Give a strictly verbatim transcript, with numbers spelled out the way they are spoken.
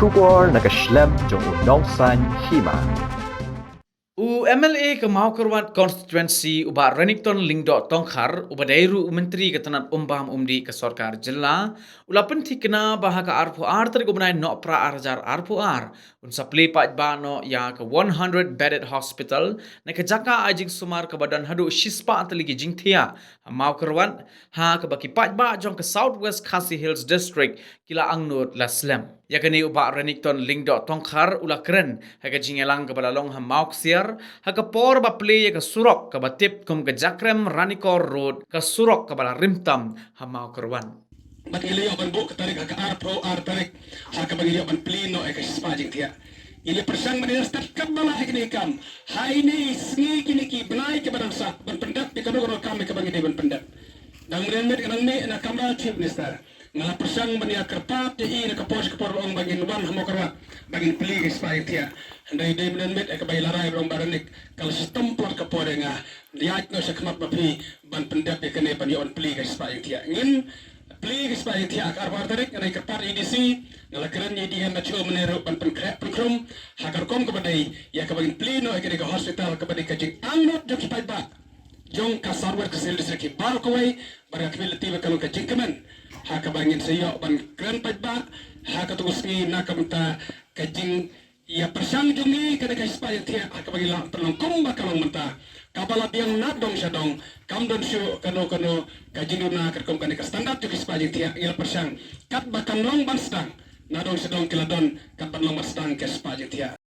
Khubor na ka shlem jong u Nongsaiñ Hima. U M L A ka Mawkyrwat Constituency, u Bah Renikton Lyngdoh Tongkhar, uba dei ruh u Myntri ka tnat umbam umdih ka Sorkar Jylla, u la pynthikna ba ha ka arphew ar tarik u bnai Nohprah ar hajar arphew ar, un sa plie paidbah noh ïa ka one hundred bedded hospital, na ka jaka ai jingsumar kaba don haduh shispah tylli ki jingthiah ha Mawkyrwat, ha kaba ki paidbah jong ka South West Khasi Hills District ki la angnud la slem. Ïa kane u Bah Renikton Lyngdoh Tongkhar u la kren ha ka jingïalang kaba la long ha Mawksiar, ha ka por ba plie ïa ka surok kaba tip kum ka Jakrem Ranikor Road, ka surok kaba la rim tam ha Mawkyrwat. Bad ngi la ïoh ban buh ka tarik ha ka arphew ar tarik, ha kaba ngi la ïoh ban plie noh ïa ka shispah jingthiah. Ngi la pyrshang ban ïa start katba lah ha kine ki kam. Ha ine i sngi, kine ki bnai kiba dang sah, ban pyndep ïa kano kano kam ïa kaba ngi dei ban pyndep. Dang mynnin miet nga dang mih na kamra Chief Minister. Nga la pyrshang ban ïa kyrpad ïa i na ka por sha ka por, ong ba ngin wan ha Mawkyrwat ba ngin plie ka shispah jingthiah. Hynrei dei mynnin miet ïa kaba i la rai ba ong ba Renik, ka la shitom palat ka por ïa nga. Ïaid noh sha khmat ma phi ban pyndep ïa kane, ban ïoh ban plie ka shispah jingthiah. Ngin plie ka shispah jingthiah ha ka arphew ar tarik. Nga la kyrpad ïa i D C, nga la kren ïa i D M H O mynne ruh ban pynkhreh pynkhrum ha ka rukom kaba dei ïa kaba ngin plie noh ïa kane ka hospital kaba dei ka jingangnud jong ki paidbah jong ka South West Khasi Hills District kiba baroh kawei. Bad nga khmih lynti ba ka long ka jingkmen ha kaba ngin sa ïoh ban kren paidbah ha kato ka sngi na ka bynta ka jingïapyrshang jong ngi, kane ka shispah jingthiah ha kaba ngi lah pynlong kumba ka long mynta, kaba la biang na dong sha dong. Kam don shuh kano kano ka jingduna katkum kane ka standard jong ka shispah jingthiah. Ngi la pyrshang katba kan long ban sdang, na dong sha dong ki la don kat ban long ban sdang ka shispah jingthiah.